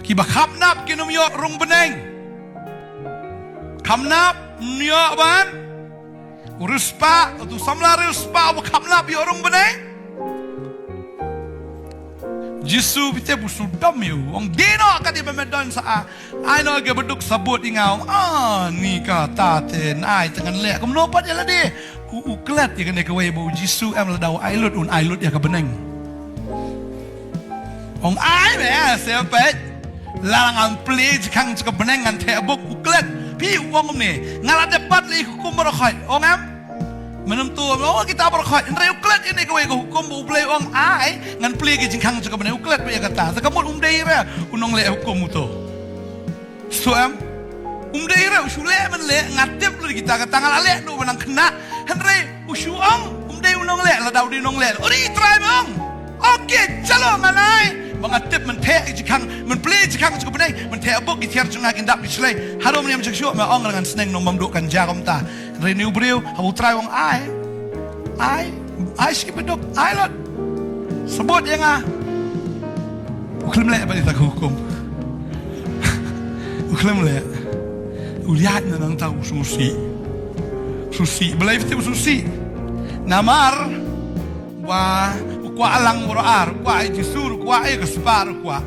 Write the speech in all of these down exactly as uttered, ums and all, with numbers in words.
Kiba khapnap kin ym ïoh rung bneng. Khapnap ym ïoh ban. U riewspah, utu samla riewspah uba khapnap ïoh rung bneng. Jisu phi tip u shu dom ïa u, ong, "Dei noh, ka dei ba me don sa, ai noh ïa ka baduk sabut ïa nga." Ong, "Ah, ni kata te, nai te ngan leh kumno pat ïa lade." U, u klet ïa kane kawei ba u Jisu em lada u ai lut, un ai lut ïa ka bneng. Ong, "Ai me, se peit. Lada ngan plie jingkhang jong ka bneng ngan theh buk." U klet. Phi, u ong kumne, "Nga la dep bat leh hukum baroh khoit." Ong em? Mynta to, ong kita baroh khoit. Hynrei u klet ïa kane kawei ka hukum ba U Blei u ong ai ngan plie ka jingkhang jong ka bneng, u klet bha ïa kata. Te ka mut um dei re u nongleh hukum uto. Sngewthuh em? Um dei re, u shu leh ban leh, nga tip lei kita, kata nga la leh, duh ba nang khynnah. Hynrei u shu ong, um dei u nongleh, lada u dei u nongleh. U dei Trai ba ong, "Okay, chalo, ngan ai." Ba nga tip men theh jingkhang, men plie jingkhang jong ka bneng, men theh buk ki tiar jong nga kin dap ki shlei. Harum niam jong shu, me ong ngan sneng nong bam duh kan ja kumta. Hynrei une u briew, haba u Trai u ong ai. Ai, ai shi baduk, ai lut. Sabut ïa nga. U khlem leh bad ita ka hukum. U khlem leh. U ïaid na nangta u sngewsih. Sngewsih, balei phi tip u sngewsih? Namar ba u kwah lang baroh ar, u kwah ïa u Jisu, u kwah ïa ka spah, u kwah.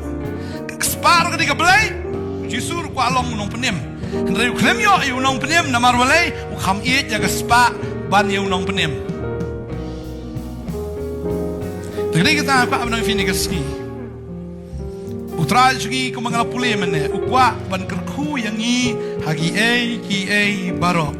Ka spah ka dei ka Blei, u Jisu u kwah long u nongpynim. Hynrei u khlem ïoh ïa u nongpynim namar balei, u kham ïeit ïa ka spah ban ïa u nongpynim. Te ka dei kata nga kwah ban ong ïa phi kane ka sngi. U Trai jong ngi kumba nga la pule mynne, u kwah ban kyrkhu ïa ngi ha kiei kiei baroh.